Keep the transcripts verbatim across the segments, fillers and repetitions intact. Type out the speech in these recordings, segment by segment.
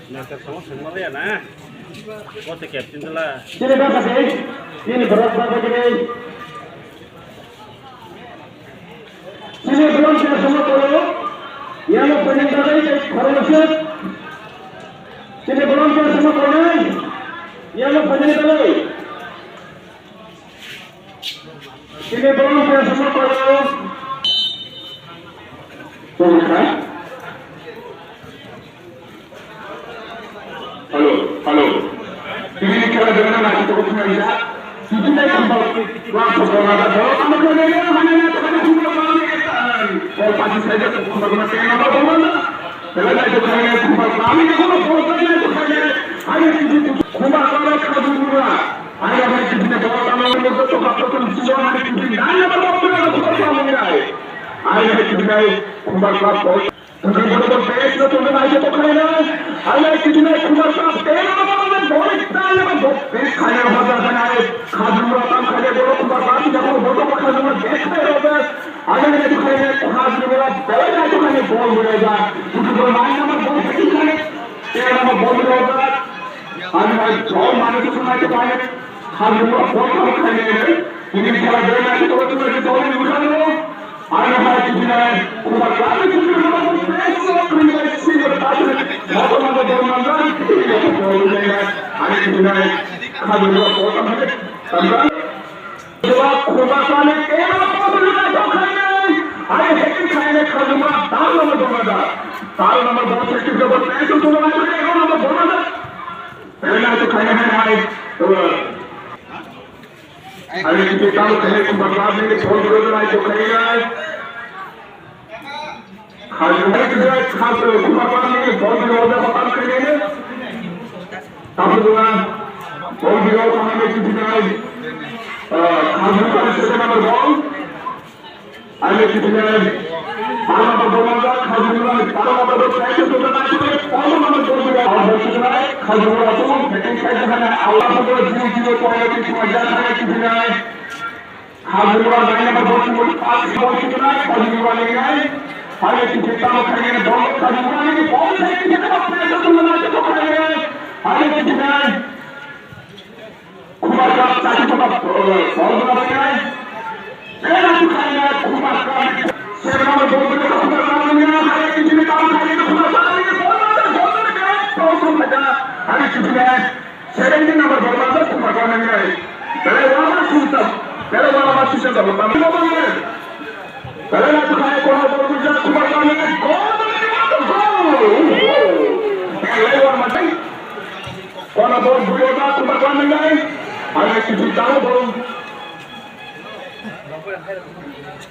Neta sama semua ya na. Kau sekep cinta lah. Sini berapa sih? Sini berapa sih? Sini belum kita semua turun. Yang mau penyintas ini kalau masuk. Sini belum kita semua turun. Yang mau penyintas ini. Sini belum kita semua turun. Turun kan? Hello, hello. Tini kira dengan nasi tu kau punya. Tini nak kembali. Langsung kau nak kau. Kamu kena dia mana nak kau punya kau ni kita. Kau pasti saja kau kau kena kena apa kau mana? Kalau nak itu kena kembali. Kami nak kau kau kena itu kena. Hanya itu kembali kalau kau dulu lah. Hanya hanya itu kena bawa kamu untuk tu kau tu tu siapa nak itu. Hanya bawa kamu nak kau kau kena. Hanya itu kena kembali kalau kau. Tungkol boro boro base no tongna naisok khlaina. Hailai kitinai khumar ta tena na boro boro base tala na boro base khlaina hoda khlaina. Khajura tam khlaina boro khumar ta tila boro boro boro khajura base khlaina hoda. Hailai kitinai khajura boro boro naisok khlaina bol boro ja. Tungkol boro nine number ball khlaina. Tena na boro boro ja. Hailai jol mane tu khlaina khlaina. Khajura boro boro khlaina. Ini khala boro naisok khlaina bol boro khlaina. Ano hai kibinai, kuba kami kibinai, kuba kami kibinai, kuba kami kibinai, kuba kami kibinai, ano kibinai, kami kuba kami kibinai, kuba kami kibinai, kuba kami kibinai, ano hekti kibinai, kami kuba tal nama dona da, tal nama dona da, kibinai, kuba kami kibinai, kuba kami kibinai, kuba kami kibinai, Ani kipi tamu kene kumba kami ni phone dilo nai to kene nai. Khaju nai kene khaju kumba kami ni phone dilo nai to kene nai. Tamu dua phone dilo kami ni kipi nai. Khaju kami sese nama bol. Ani kitinai, pala ba bomanda, khajumra, pala ba do, thank you, so much, pala ba do, khajumra, khajumra, so, betin, thank you, hana, Allah, ba do, zero, zero, point, two, point, ja, hana, kitinai. Khajumra, nine number, bot, bot, pass, bot, kitinai, khajumra, nine, nine. Ani kitinai, tamo, khajumra, bot, khajumra, nine, bot, thank you, so much, khajumra, nine, nine. Ani kitinai. Khumar kap chati toka, eh, bol dona bai nai. Era tu khai na khumar kap. Sera ma bol dona khumar kap ni na hai ki jini kap khai na khumar kap ni bol dona bol dona kap. Bol dona kap. Hari ki jini. Seventeen number bol dona khumar kap ni nai. Bele wala ma sita. Bele wala ma sita bol dona bol dona. Bele na tu khai ko bol dona khumar kap ni bol dona kap. Bele wala ma sita. Kono bol bui oda kuba klan nai. Ana kipi talo bol.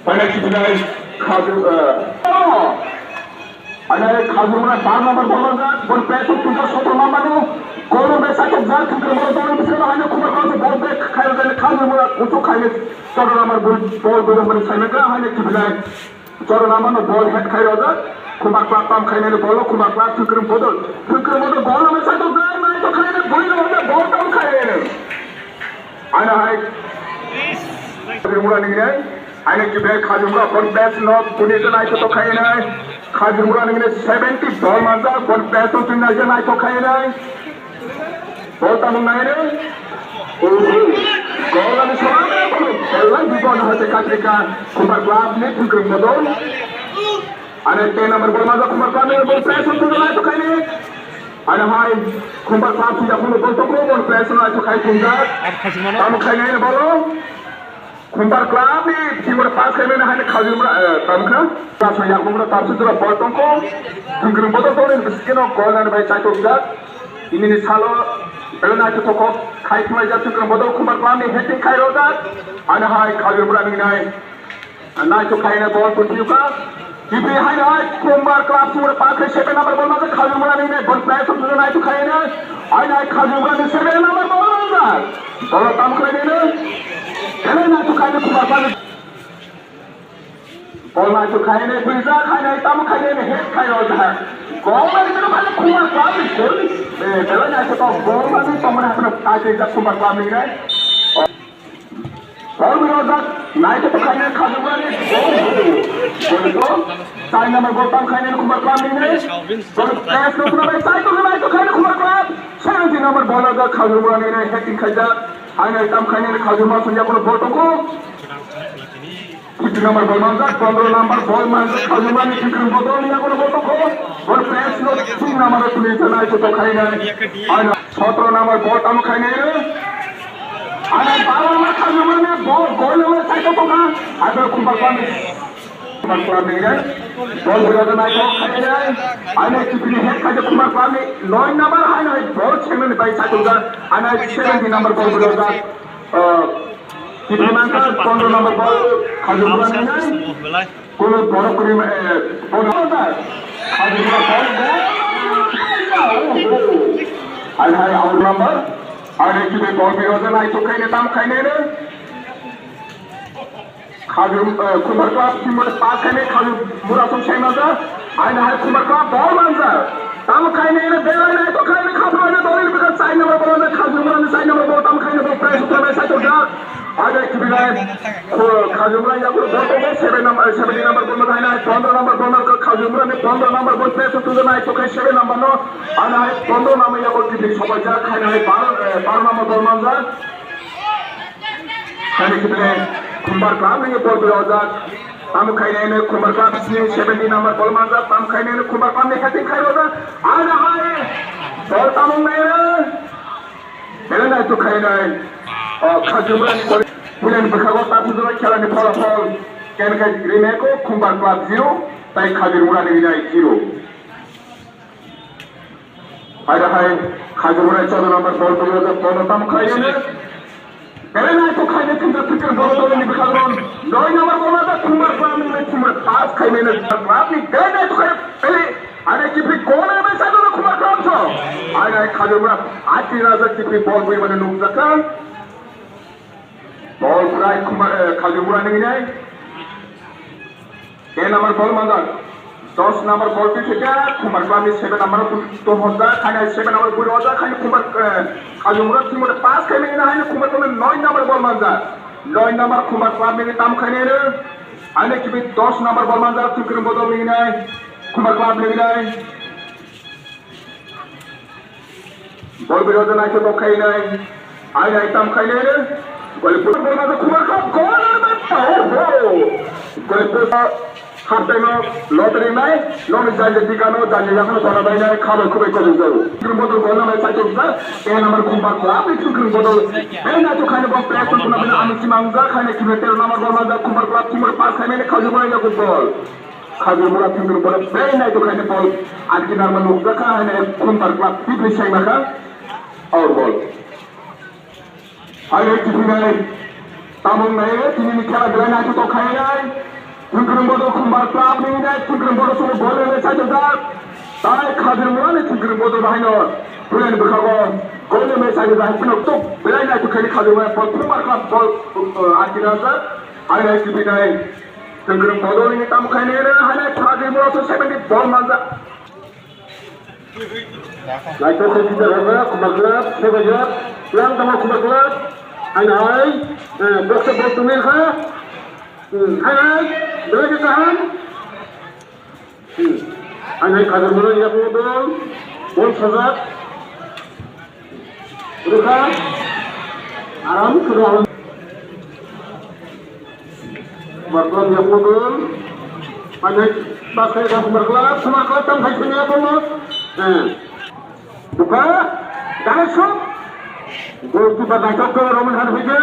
Ana kipi nai. Khaju, eh. Ana khaju mura bar number bol na. Bol peso tuka soto number no. Kono be sake jar tuka bol bol bisa na ana kuba klan bol be khai na khaju mura utu khai. Soto number bol bol bol bol sai na ana kipi nai. Choro lama no bol head khai rojak, khumba klap tam khai nani bol no khumba klap thwkrwng bodol, thwkrwng bodol bol no mesa to jai nai to khai nani boi no hota bol tam khai nani. Aina hai Khajumura ni nai, aina kibe Khajumura bol best no tuni to nai to khai nai, Khajumura ni nai seventy bol manjak bol best no tuni nai to khai nai. Bol tamung nai re. Oho. Gol ani sora. Elang di gol hate katrika. Khumbar club ni thwkrwng bodol. Ani ten number bol maja Khumbar club ni bol press on to lai to khai ni. Ani hai Khumbar club sida khumbar bol to bol press on lai to khai khumbar. Tamung khai nai bolo. Khumbar club ni team ora pass khaimani haino Khajumra, eh, tamkha. Pass yakmura tapsi jora bol tongkho. Thwngkrwng bodol tongni biskino goal nani bai chaitokjak. Inini salo, elo naithothok khai thwlaijak thwngkrwng bodol Khumbar club ni heading khai rojak. Ano hai Khajumra ni nai. Naithok khaina bol puthiuka. Kipi haino hai Khumbar club sumura pass khai seven number bol maja Khajumra ni nai bol play sumura naithok khaina. Haino hai Khajumra ni seven number bol maja. Bol tam khaina. Khaina naithok khaina Khumbar club. Bol naithok khainai, buijak khainai, tamo khainai, head khai o jaha. Gol naithok khainai, Khumar Club ni goal. Eh, belai naithok, gol naithok, tamo naithok, naithok, jak Khumar Club ni nai. Bol buijak, naithok khainai, Khajumrani, gol. Gol, gol. Chai number bol tam khainai, Khumar Club ni nai. Gol, pass no khna bai, chai to naithok khainai, Khumar Club. Seventeen number bol jak, Khajumrani nai, heading khaijak. Hainai tam khainai, Khajumra songya kono bol tongkho. Fifty number bol manjak, pondro number bol manjak, Khajumrani Khumkhrung bodol ni yago bol tongkho. Bol press no three number tuli thanai to khainai. Ano sotro number bol tamo khainai. Ano baro number Khajumrani bol, gol number sai to kha. Ano Khumar Club ni. Khumar Club ni nai. Bol bura nai to khainai. Ano kipini head khaja Khumar Club ni nine number hainai bol chengni bai sai to. Ano seventeen number bol bura. Ah, Kiphilmangkha, pondro number bol, Khajumra ni nai. Kuno borok kuri, eh, pondro number, Khajumra bol, bol. Hai, hai, out number. Hai, hai, kiphil bol, biroja nai, tuk khaine, tam khaine, re. Khajum, eh, Khumar Club, team pass khaine, Khajumra song seng naja. Hai, hai, Khumar Club, bol manja. Tam khaine, re, belai nai, tuk khaine, khapra, re, dori, bikha, chai number bol, re, Khajumra ni chai number bol, tam khaine, bol, press, tuk khaine, sai, tuk jak. Ada kibilai, ko Khajumra ya ko bol ko seven number, seventeen number bol ma hai na, pondro number bol ma ko Khajumra ni pondro number bol pe tu tu na to kai seven number no. Ana hai pondro number ya ko kibil sobai ja khai na hai baro, eh, baro number bol ma ja. Hai kibilai Khumbar Club ni bol bol ja. Tam khai na ne Khumbar Club ni seventeen number bol ma ja, tam khai na ne Khumbar Club ni heading khai ro ja. Ana hai bol tamung na. Belai nai to khainai. O, Khajumrani kori. Pulen bwkhago ta phujura khelani pholapol. Ken khai Rimeko Khumbar Club zero, tai Khajumrani nai zero. Hai hai, Khajumrani chaudo number bol pujura bol tam khainai. Belai nai to khainai thumta thikir bol tolni bwkhago. Noi number bol ta Khumbar Club ni Khumbar pass khainai Khumbar Club ni belai nai to khainai. Belai Ane kiphil kona bai sai dono Khumar Club so. Ai ai Khajumra ati raja kiphil bol bui mane nukjaka. Bol brai Khumar, eh, Khajumra ni nai. Ten number bol manjak. Dos number bol tu seja Khumar Club ni seven number tu to hoda khana seven number bui hoda khana Khumar, eh, Khajumra team pass khana ina khana Khumar Club ni nine number bol manjak. Nine number Khumar Club ni tam khana re. Ane kiphil dos number bol manjak Khumkring bodol ni nai. Khumar Club ni nai. Bol birodo nai to khai nai. Ai nai tam khai nai re. Gol pus bol ma Khumar Club gol ma ta ho. Gol pus half time o lottery nai. Noni jai je dikano jai je yakhano tona bai nai khabai khubai kobong jao. Khumkring bodol gol nai sai to sa. E number Khumar Club ni Khumkring bodol. Ai nai to khai nai bol press to na bina ami simang ja khai nai kiphil number bol ma Khumar Club Khumar pass khai nai Khajumra ya gol. Khajumra Khumkring borok belai nai to khaina bol. Arki narma nukjakha haina Khumbar Club tibri sengmakha. Out ball. Haino kiphilnai. Tamung nai tini ni khela belai nai to khainai. Khumkring bodo Khumbar Club ni nai Khumkring bodo sulu bol le sai to da. Tai Khajumra ni Khumkring bodo haino. Pulen bwkhago gol le sai to da. Pino to belai nai to khaina Khajumra bol Khumbar Club bol, uh, arki narjak. Haino kiphilnai. Khumkring bodol ni tam khainai re, hainai third ni ball to seventy ball manjak. Naithok khe kita rwkha, Khumar Club, Khumar Club, lang tamo Khumar Club, hainai, eh, box to box tongwi kha, hmm, hainai, belai khe kaham, hmm, hainai Khajumra yakung ball, ball sajak. Rukha. Aram khe rw. Markla yakmodol. Paithak pathai da markla, markla tam khai sini apa mo? Eh. Buka. Dana sok. Goalkeeper naithok khe Roman Har hoike.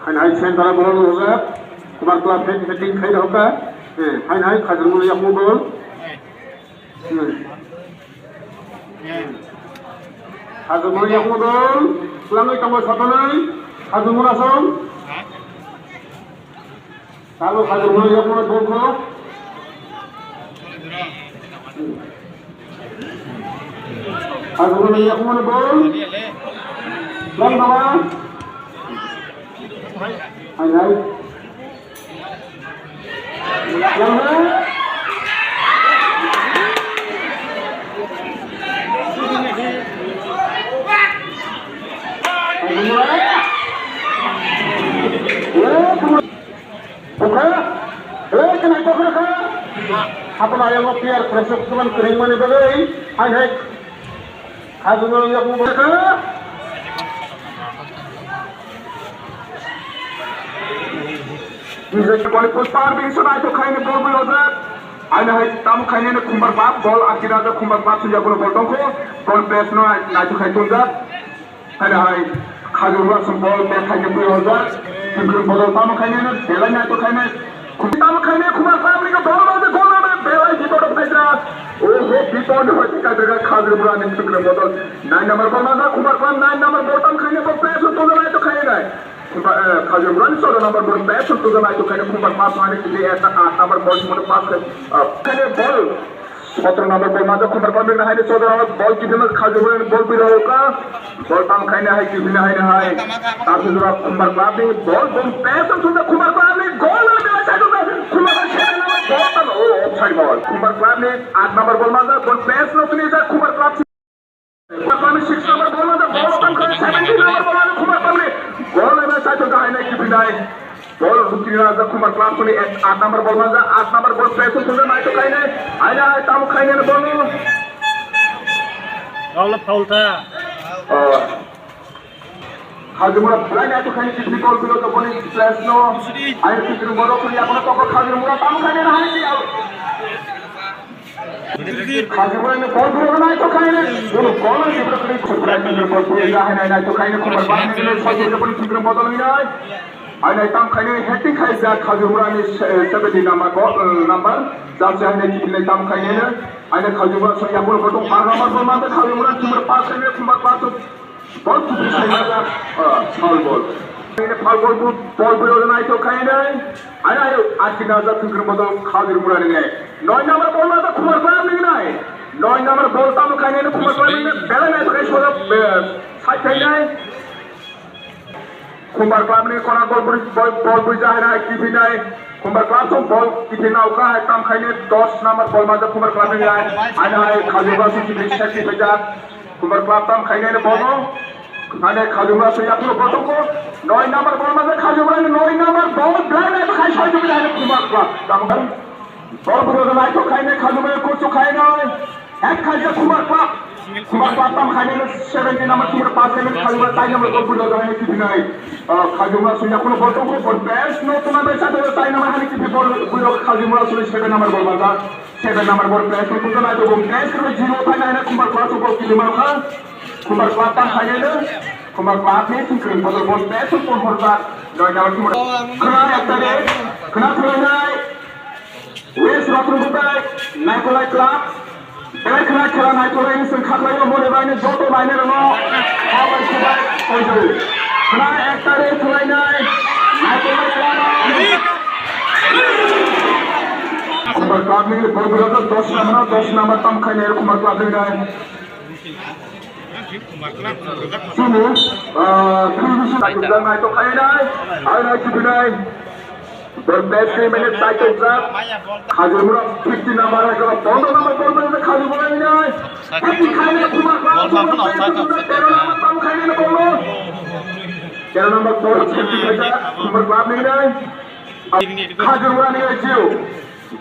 Hain hai center ball rojak. Khumar Club head heading khai rokha. Eh, hain hai Khajumra yakung ball. Hmm. Khajumra yakung ball. Langwi tongo sotonwi. Khajumra song. Salo Khajumra yakung ball kho. Khajumra yakung ball. Long baba. Hai, hai. Yang mana? Hai, yang mana? Eh, kamu. Buka. Eh, kena buka, buka. Apa lah yang mau biar pressure teman kering mana dulu, eh? Hai, hai. Khajumura yakung bwkha. Bol puspar bini swnai to khaini bol bwlajak. Aina hai tam khaini ne khumbar bap bol akira da khumbar bap suya bol bol tongkho. Bol bes no nai to khai tunjak. Aina hai Khajumura sum bol bek khaini bwlajak. Khumbar bol tam khaini ne belai nai to khaini. Tamo khaini khumar pamni ko dol ma de gol ma de belai bipod o phaidra. O ho bipod o phaidra ka daga Khajumura ni thukre bodol. Nine number bol ma da khumar pam nine number bol tam khaini ko press o tolo nai to khaini nai. Khumar, eh, Khajumura ni solo number bol press o tolo nai to khaini khumar pam khaini kili eta eight number bol mo pass khaini. Ah, khaini bol. Sotro number bol maja khumar pamni na haini sotro number bol kiti na Khajumura bol biro ka. Bol tam khaini hai kiti na haini hai. Tasu jora khumar pamni bol bom pes tam sunda khumar pamni gol na sadu ka khumar pamni sena number bol tam o offside bol. Khumar pamni eight number bol maja bol pes no tuni ja khumar pam. Khumar pamni six number bol maja bol tam khaini seventeen number bol maja khumar pamni gol na sadu ka haini kiti nai. Bol rukri raja khumar plasuni eight number bol maja eight number bol press khumja nai to khaine. Aina ai tam khaine bol. Foul, foul ta. Oh. Khajumura belai nai to khaine kiti bol bilo to boni press no. Ai kiti bol khuri akono to Khajumura tam khaine na hai. Khajumura ni bol bwrwi nai to khaine, bol bol ni bwrwi khubrai ni bol bwrwi ya hai nai nai to khaine khumar bang ni le sai to bol khumar bol ni nai. Hai nai tam khaine heading khai ja Khajumura ni seventy number bol, eh, number. Jam se hai nai kiti nai tam khaine ne. Hai nai Khajumura so ya bol bol to har number bol ma Khajumura khumar pass khaine khumar pass to Bol kutu sai na, ah, foul ball. Ini foul ball bu, ball bu nai to khaine. Ai, ai, ati na ja thungkir model Khajumura ni nai. Nine number bol na to khumar pam ni nai. Nine number bol tam khaine khumar pam ni bela nai to kai soda, eh, sai khaine. Khumar pam ni kona bol bu, bol, bol bu ja hai nai, kibi nai. Khumar pam to bol kibi na uka hai tam khaine ten number bol ma to khumar pam ni nai. Ai, ai, Khajumura su kibi set kibi ja. Khumar club tam khainai ni bono. Ane Khajumura se yapno botoko. Nine number bol ma Khajumura ni nine number bol blind khai sai jubi ane Khumar club. Tam kan. Bol bro nai to khainai Khajumura ko to khainai. Ek khai Khumar club. Khumar club tam khainai seventeen number Khumar pass khainai Khajumura nine number bol bro nai to dinai. Khajumura se yapno botoko bol best no to na besa to nine number hani ki bol bro Khajumura se seven number bol ma. Seven number ball press ni kunto nai to press ni zero phai nai na Khumar club to ball kili ma kha. Khumar club ta khai nai na. Khumar club ni sing kring ball ball press to kon hor ba. Noi na Khumar. Khna ekta de. Khna khna nai. West Ratung Bukai. Naikolai club. Belai khna khela nai to ni sing khaklai mo ne bai ni joto nai ne no. Khumar club. Khna ekta de khna nai. Naikolai club. Khumar club ni bol bol to dos number, dos number tam khai ne Khumar club ni nai. Sini, ah, previous tak jang nai to khai nai. Ai nai kibi nai. Bol best ni minute nai to jak. Khajumura fifty number ai kala pondro number bol bol Khajumura ni nai. Fifty khai ne Khumar club. Tero number tam khai ne bol. Tero number bol fifty khai jak Khumar club ni nai. Khajumura ni jiu.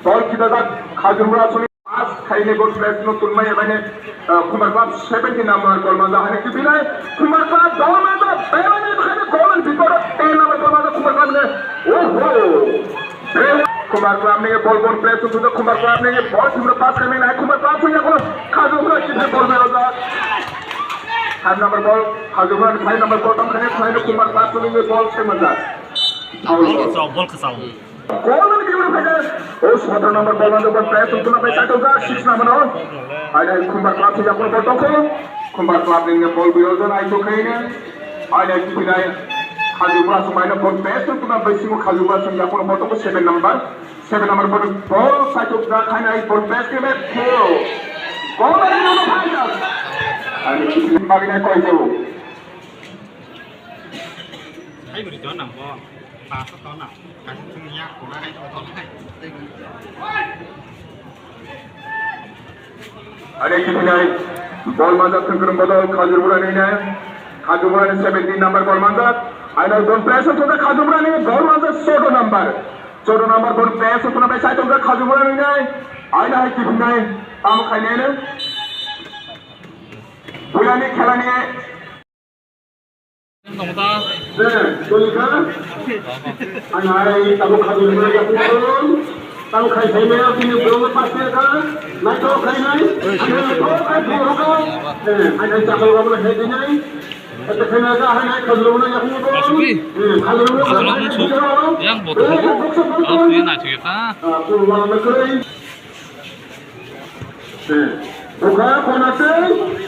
Bol kita tak Khajumura suni pass khaine bol press no tunmai ya bane, uh, Khumar club seventeen number bol manja hani kibinai Khumar club bol manja bebani khaine bol ni bipor ten number bol manja Khumar club ne. Oho. Khumar club ni bol bol press tu Khumar club ni bol Khumar pass khaine nai Khumar club punya kono Khajumura kibinai bol manja. Five number bol Khajumura five number bol tam khaine khaine Khumar club ni bol se manja. Foul bol. Bol kesal, bol kesal. Golden beauty fighter. O sotro number bol manja bol press tuna bai satu ga six number no. Aina Khumar club sing yapon bol toko. Khumar club ni bol biyo jon ai to khaine. Aina kibinai Khajumura sumai na bol press tuna bai simu Khajumura sing yapon bol toko seven number. Seven number bol bol satu ga khaine ai bol press ke met ko. Golden beauty fighter. Aina kibinai koi jo. Hai beri jona bo. Pasa tona. Kasih sini ya, kurang itu tona. Are kitinai bol manjak thwngkwrwng bodol Khajurmurani ne, Khajurmurani seventeen number bol manjak. Aina bol press o thwngkha Khajurmurani bol manjak choudo number. Choudo number bol press o thwngkha bai side thwngkha Khajurmurani ne. Aina hai kitinai tamo khainai ne. Pulani khelani Eh, Tolika. Ang hai tabuk Khajurmura yakung bol. Tang khai sai maya bini bol paste ka. Naithok khai nai. Ang naithok khai bol ka. Eh, ang hai chakal wabla hai dinai. Ete khai na ka hai hai Khajurmura yakung bol. Eh, Khajurmura Khajurmura yakung bol. Yang botol. Eh, boksa bol. Oh, ini naithok ya ka. Ah, kurwa na koi. Bukha khona tei,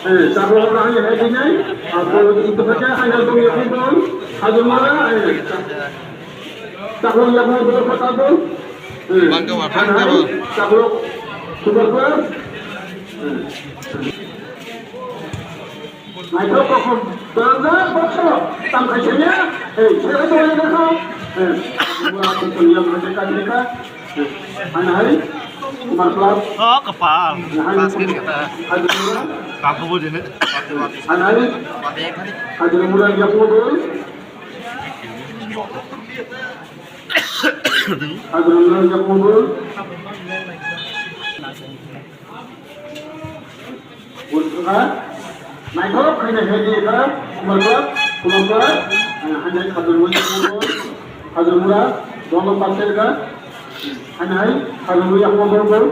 eh, chaklo hora hai hai dinai, abo itu khaja hai hai dong ya pun dong, hajung mala, eh, chaklo ya pun dong kata dong, eh, Bangka wathang hai, jabo. Chaklo, super class, eh. Naithok kok kok, dangja bokso, tam khai senya, eh, sera to ya kha, eh, mura to ya mura ka ka. Anai, Kumar Club. Oh, kepal. Anai, Basket kita. Hajrumura. Kaku bo jene. Anai, Hajrumura yakung bol. Hajrumura yakung bol. Bwswkha naithok khaina head di kha, Kumar Club, Kumar Club, eh, hainai Khajurmura, Khajurmura, Dono Paselka, hainai Khajurmura yakmo bol bol,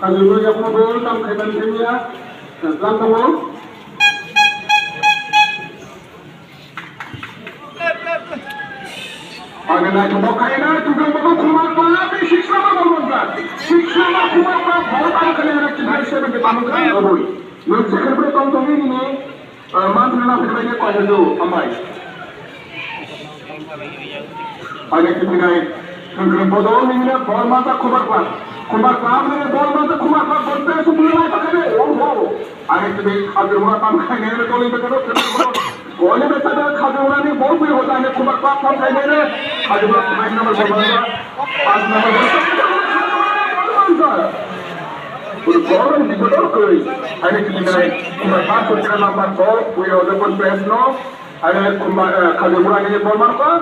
Khajurmura yakmo bol tam khaiban themya, eh, jang tongo. Agana thumok khaina, tukang bokol khuma kla, tei six number bol manjak. Six number khuma kla, bol tang khaina, kithai seven ke tamo kha, oboi. Nwng second bre tong tong nini, eh, man thangna phai bai koi haju, ambai. Ane kitinai, thangkrung bodol nini na bol manjak khumar kla. Khumar kla nini bol manjak khumar kla, bol pe sumbu lai ta khabe, oh, oh. Ane kitinai, Khajurmura tang khaina, toli be kano, Khajurmura. Goli besa da Khajurmurani bol pui hoda ne khumar kla tham khai ne Khajurmura five number bol manjak, five number bol manjak. Bol ni bol koi. Ani kini nai khumar kla ko kira number bol pui hoda kon press no. Ani khumar, eh, Khajurmurani bol manjak.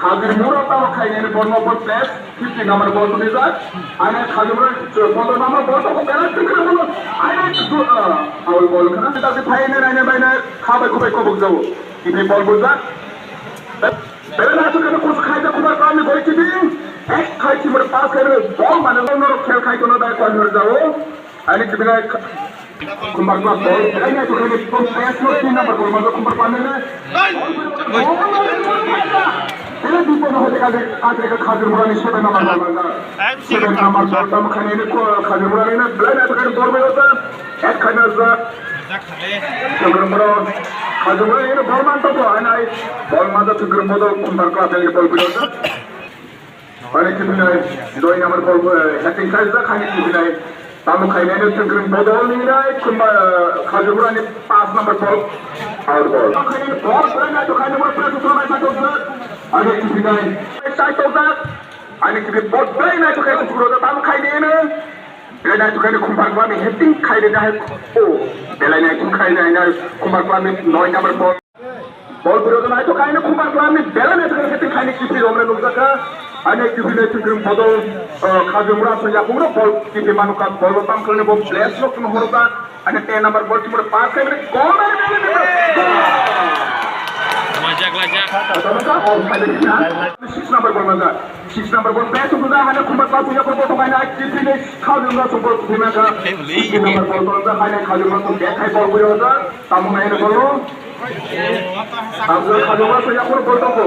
Khajurmura tamo khainani bol no bol press fifty number bol tuni jak. Ani Khajurmura pondro number bol to kera tikra bol. Ani tu, ah, foul bol khana ta si phaine raine baine khabai khubai kobok jawo. Ini bol bujak. Bere na tu kana kus khai ta khumar kami goi kiti. Ek khai ti mur pass khai bol mane no khel khai kono dai koi mur jawo. Ani kibinai Khumbar kla bol, belai nai tukhai ni bol, best no tin number bol manjak khumbar kla nene. Ele bipo no hote kaje, kaje ka Khajurmura ni seven number bol manjak. Seven number bol tam khani ni ko Khajurmura ni belai nai tukhai ni bol manjak. Ek khani jak. Khajurmura, Khajurmura ni bol manjak to ko, anai bol manjak Khajurmura khumbar kla bel bol manjak. Ani kibinai, doi number bol, eh, acting khai jak, ani kibinai. Tamo khainai no Khajurmura bodol ni nai, khumba, eh, Khajurmura ni pass number bol, out bol. Tamo khainai bol, bol nai to Khajurmura press to nai sa to jak. Ani kibinai, sai to jak. Ani kibi bol, bol nai to khai to jak. Tamo khainai no. Bol nai to khai khumbar kla ni acting khai de dai. Oh, bol nai to khai nai nai khumbar kla ni noi number bol. Bol puro nai to kaino khumbar kla ni bela nai to kaino khaini kipi romre nukjaka. Ani kipi nai chukrim bodo, eh, Khajurmura so yakung ro bol kipi manukha bol tam khlani bo bless rok no horda. Ani ten number bol chumur pass khlai gol nai. Lajak, lajak. Six number bol manjak. Six number bol pass rok da hana khumbar kla so yakung bo to kaino kipi nai Khajurmura so bol kipi manjak. Six number bol to da hana Khajurmura so back hai bol puro da. Tamung nai bol. Abdul Khaduga saya pur botoko.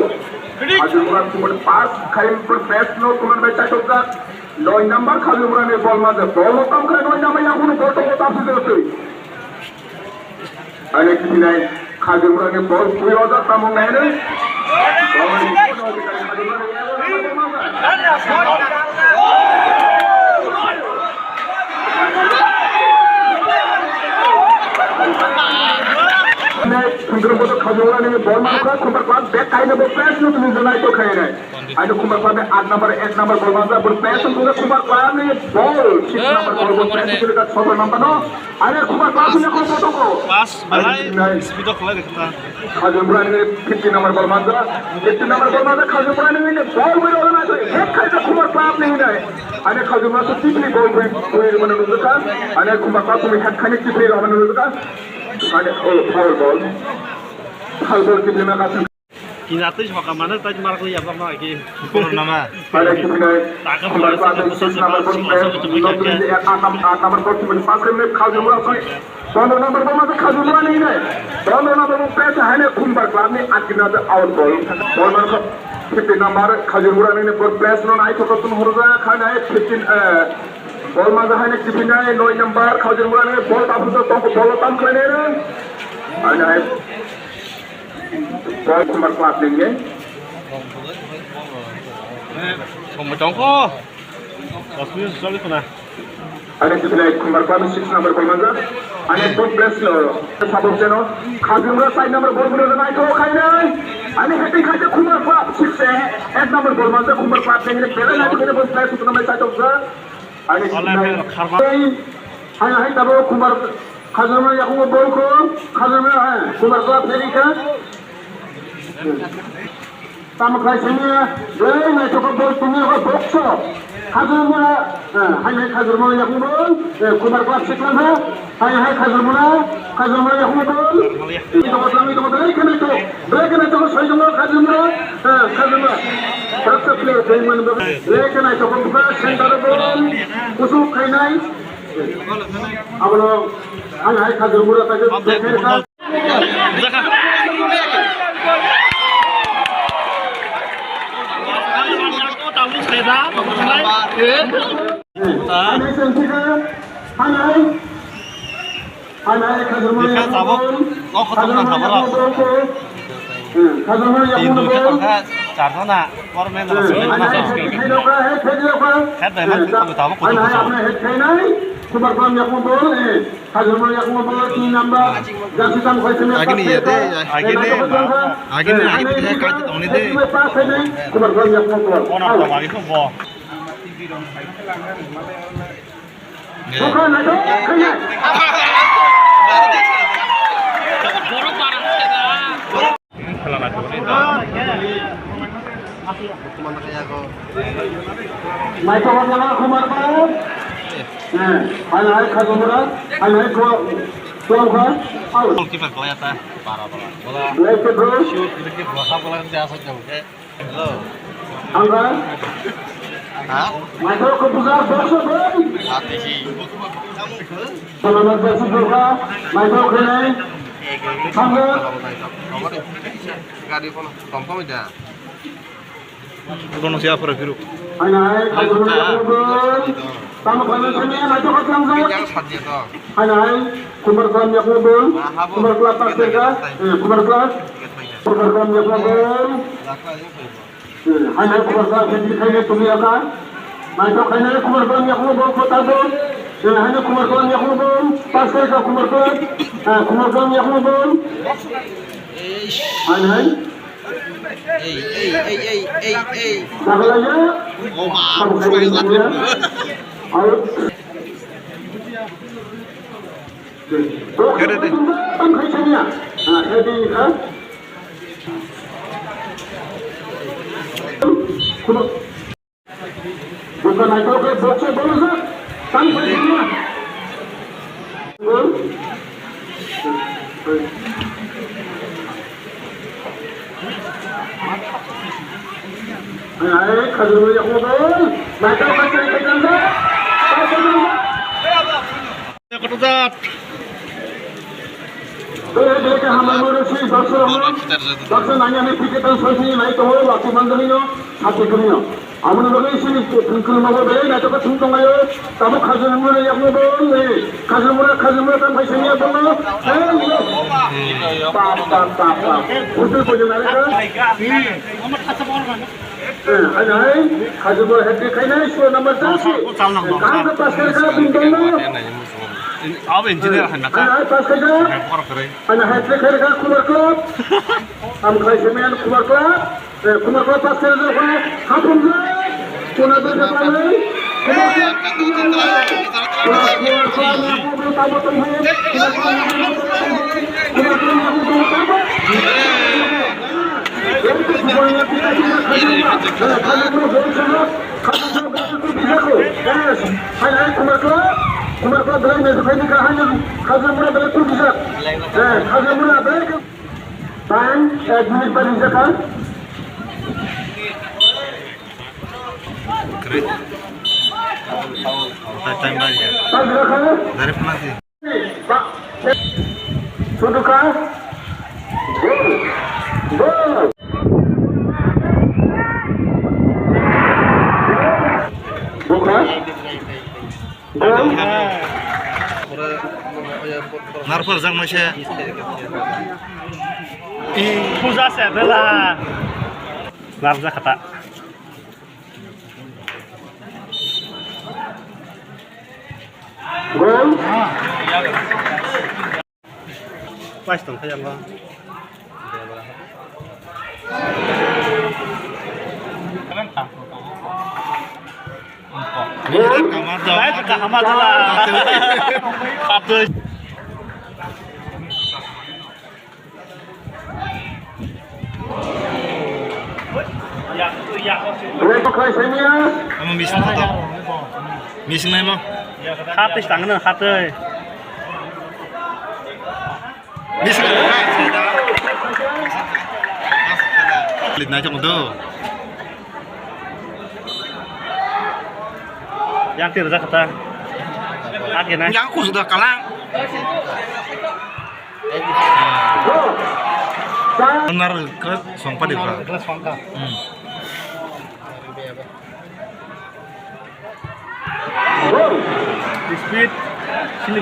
Khaduga pur pass khai pur pass no tuman bai chai tokjak. Noi number Khaduga ni bol maje bol no tam khai noi number yang pun botoko tap sujud tui. Ani kitinai Khaduga ni bol pui ojak tamung nai ne. Next. Bodo Khajurmura ni bol manukha, Khumbar Club back kaina bo press no tumi janai to khainai. Aino Khumbar Club ni aat number, ek number bol manjak, bo press no tumi Khumbar Club ni bol, six number bol bo press no tumi ka soto number no. Aino Khumbar Club ni ko soto ko. Pas, balai, speed of light ekta. Khajurmura ni fifty number bol manjak, fifty number bol manjak, Khajurmura ni bol bo rona to, back kaina Khumbar Club ni nai. Aino Khajurmura to tipli bol bui, bui mano nujaka, aino Khumbar Club tumi khat khani tipli mano nujaka. Aino, oh, foul ball. Foul ball tipli ma kaisa. Kinatwi soka mano tai mar ko yabak no agi. Kono nama? Pada kipinai. Number six, number four, number number four, number five, Khajurmura, sorry. Pondro number bol manjak Khajurmura ni nai. Pondro number bol press haine Khumbar Club ni atkina the out ball. Bol manjak fifty number Khajurmura ni bol press no nai to kotun horja khainai fifteen, eh, bol manjak haine kipinai nine number Khajurmura ni bol tapusa tong bol tam khainai. Hainai. Bol Khumbar Club ni nge. Somoi tongkho. Dos minute choli khuna. Ani Khumbar Club six number bol manjak. Ani bol press lo. Sabuk jeno. Khajurmura side number bol bulo nai to khainai. Ani heading khaite Khumbar Club six e. Ek number bol manjak Khumbar Club ni nge. Bela nai to bol press to nai side of the. Ani Khumbar. Hai hai tabo Khumbar Khajurmura yakungo bol ko, Khajurmura hai, Khumbar Club pherika. Tamo khai sini ya, belai naithok bol tumi ko box. Khajurmura, eh, hai hai Khajurmura yakungo bol, eh, Khumbar Club siklang ha, hai hai Khajurmura, Khajurmura yakungo bol. Ini toko selami toko belai kena to, belai kena to soi jongo Khajurmura, eh, Khajurmura. Raksa player belai man belai kena to buka center bol, kusuk khainai. Abono ang hai Khajurmura ta. Defense abo, o khotokna khabar rok. Tin duita tongkha, charjona, kormen rok simi mano. Khet bai ma thung tabo kutu kutu. Agini ya de, agini, agini, agini hai kaji tongni de. Ona tong agi ko bo. Naithogo Khumar Bau. Eh, hai hai Khajumura, hai hai Khua-, Khua-, Khua-, Goalkeeper kaya ta. Para, para. Bola. Left bro. Shoot, kita bola, bola, kita asal jauh, eh. Hello. Angga. Ha? Michael ko puja box ko. Ate si. Selamat bersih juga. Michael ko nai. Angga. Gari kono tom tom ida. Kono siya pura biru. Hai nai, hai nai, hai nai. Tamo kami kami nai to kami kami. Yang sadia to. Hai nai, Khumar Club yakung bol. Khumar Club pas tega. Eh, Khumar Club. Khumar Club yakung bol. Eh, hai nai, Khumar Club yang dikhai tumi aka. Nai to khai nai, Khumar Club yakung bol kota bol. Eh, hai nai, Khumar Club yakung bol. Pas tega Khumar Club. Eh, Khumar Club yakung bol. Hai nai. Ei, ei, ei, ei, ei, ei. Sagalanya. Oh, ma. Sagalanya. Out. Kere de. Bukan naikol ke boxe bola sa. Tang sa. Gol. Hai, Khajurmura yakung bol. Naikol ke boxe bola sa. Tang sa. Koto jat. Bele bele ke hambai moro si baksa rohno. Baksa nanya ne ticket ang soi sini nai tongo, waktu mandalino, sate kurino. Amoni bagwi sini khulumabo bele nai toka thum tongayo. Tamo Khajurmura yakung bol, eh, Khajurmura, Khajurmura tam khai sini bol. Eh, pa, pa, pa, pa. Butul bojo nare ka. Eh, hai, hai, Khajurmura hat-trick khai nai, sua number jersey. Kaham ke pas kar ka, bintang no. Abo engineer hai mata. Hai, hai, pass khaijak. Hai, borok kwrwi. Ani hat trick khairokha Khumar Club. Ang khai semen Khumar Club. Eh, Khumar Club pass khaijak, hapung je. Kuna de khapai. Khumar Club. Khumar Club. Khumar Club. Khumar Club belai naisuk khaidi ka, hai nang Khajamura belai kuk rijak. Eh, Khajamura belai kuk. Time, ek minute bai rijak kha. Time, time bai ya. Time rijak kha. Dari penalti. Suduka. Gol. Gol. Buka. Gol. Narpor jang maise. Puja se bela. Narja kata. Gol. Pas tong kaya ba. Gol. Kamar jala. Khatoi. Omo mising khato. Mising nai mo. Khatoi tang no khatoi. Mising nai mo. Lit nai chong do. Yang kiri dah kata. Yang khusus dah kalang. Nar kret songpa di ba. Kret songka. Hmm. Speed. Sini.